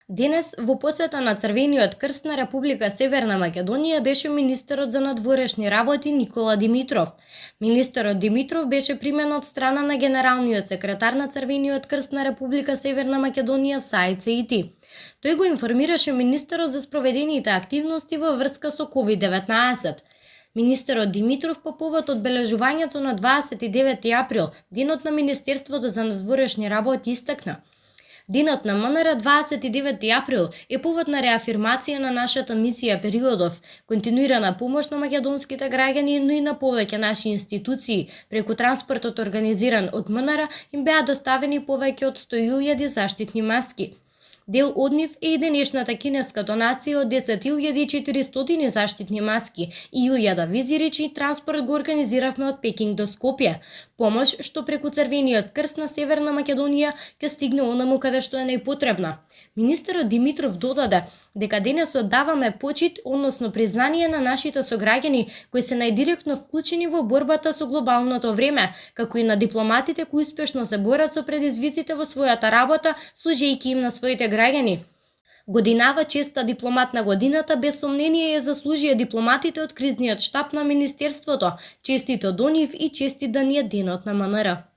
Денес во посета на Црвениот крст на Република Северна Македонија беше министерот за надворешни работи Никола Димитров. Министерот Димитров беше примен од страна на генералниот секретар на Црвениот крст на Република Северна Македонија Саид Сеити. Тој го информираше министерот за спроведените активности во врска со COVID-19. Министерот Димитров по повод одбележувањето на 29 април, денот на Министерството за надворешни работи, истакна: Денот на МНР 29 април е повод на реафирмација на нашата мисија периодов, континуирана помош на македонските граѓани, но и на повеќе наши институции. Преку транспортот организиран од МНР им беа доставени повеќе од 100.000 заштитни маски. Дел од нив е и денешната кинеска донација од 10.400 заштитни маски и 1.000 визири, чиј транспорт го организиравме од Пекинг до Скопје. Помош што преку Црвениот крст на Северна Македонија ќе стигне онаму каде што е најпотребна. Министерот Димитров додаде дека денес оддаваме почит, односно признание на нашите сограѓани кои се најдиректно вклучени во борбата со глобалното време, како и на дипломатите кои успешно се борат со предизвиците во својата работа, служејќи им на своите граѓани. Годинава честа дипломат на годината без сомнение ја заслужија дипломатите од кризниот штаб на Министерството. Честито до нив и честит да ни е денот на МНР.